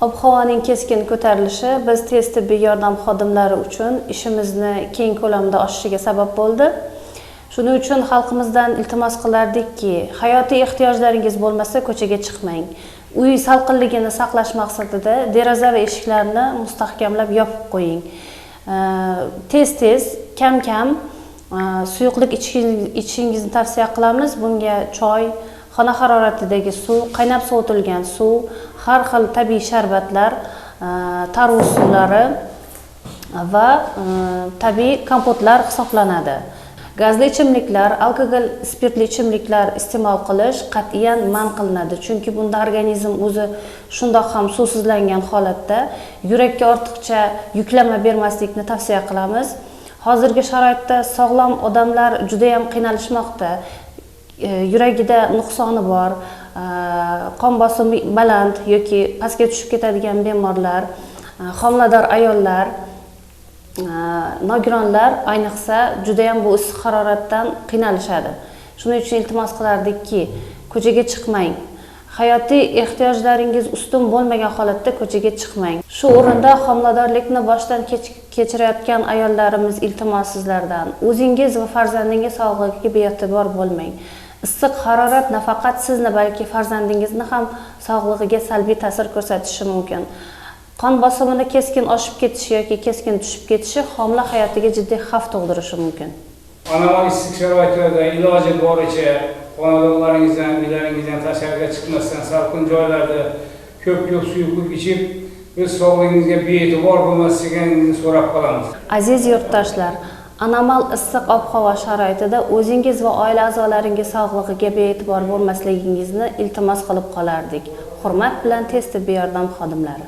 Ob-havoning keskin ko'tarilishi biz tez tibbiy yordam xodimlari uchun ishimizni keng ko'lamda oshishiga sabab bo'ldi. Shuning uchun xalqimizdan iltimos qilardikki, hayotiy ehtiyojlaringiz bo'lmasa ko'chaga chiqmang. Uy salqinligini saqlash maqsadida deraza va eshiklarni mustahkamlab yopib qo'ying. Tez-tez, kam-kam suyuqlik ichishingizni tavsiya qilamiz. Bunga choy, xona haroratidagi suv, qaynab sovitilgan suv, har xil tabiiy sharbatlar, tarvuz suvlari va tabiiy kompotlar hisoblanadi. Gazli ichimliklar, alkogol, spirtli ichimliklar iste'mol qilish qat'iyan man qilinadi, chunki bunda organizm o'zi shundoq ham suvsizlangan holatda yurakka ortiqcha yuklama bermaslikni tavsiya qilamiz. Hozirgi sharoitda sog'lom odamlar juda ham qiynalishmoqda. Yuragida nuqsoni bor, qon bosimi baland yoki pastga tushib ketadigan bemorlar, homilador ayollar, nogironlar ayniqsa juda ham bu issiq haroratdan qiynalishadi. Shuning uchun iltimos qilardikki, ko'chaga chiqmang. Hayotiy ehtiyojlaringiz ustun bo'lmagan holatda ko'chaga chiqmang. Shu o'rinda homiladorlikni boshdan kechirayotgan ayollarimiz, iltimos sizlardan, o'zingiz va farzandingiz sog'lig'iga bee'tibor bo'lmang. Issiq harorat nafaqat sizni, balki farzandingizni ham sog'lig'iga salbiy ta'sir ko'rsatishi mumkin. Qon bosimini keskin oshib ketishi yoki keskin tushib ketishi homila hayotiga jiddiy xavf tug'dirishi mumkin. Anomal issiq sharoitlarda iloji boricha xonadonlaringizdan, uylaringizdan tashqariga chiqmasdan, salqin joylarda ko'p-ko'p suyuqlik ichib, o'z sog'lig'ingizga bee'tibor bo'lmasligingizni so'rab qolamiz. Aziz yurtdoshlar, anomal issiq ob-havo sharoitida o'zingiz va oila a'zolaringiz sog'lig'iga bee'tibor bo'lmasligingizni iltimos qilib qolardik. Hurmat bilan, tez tibbiy yordam xodimlari.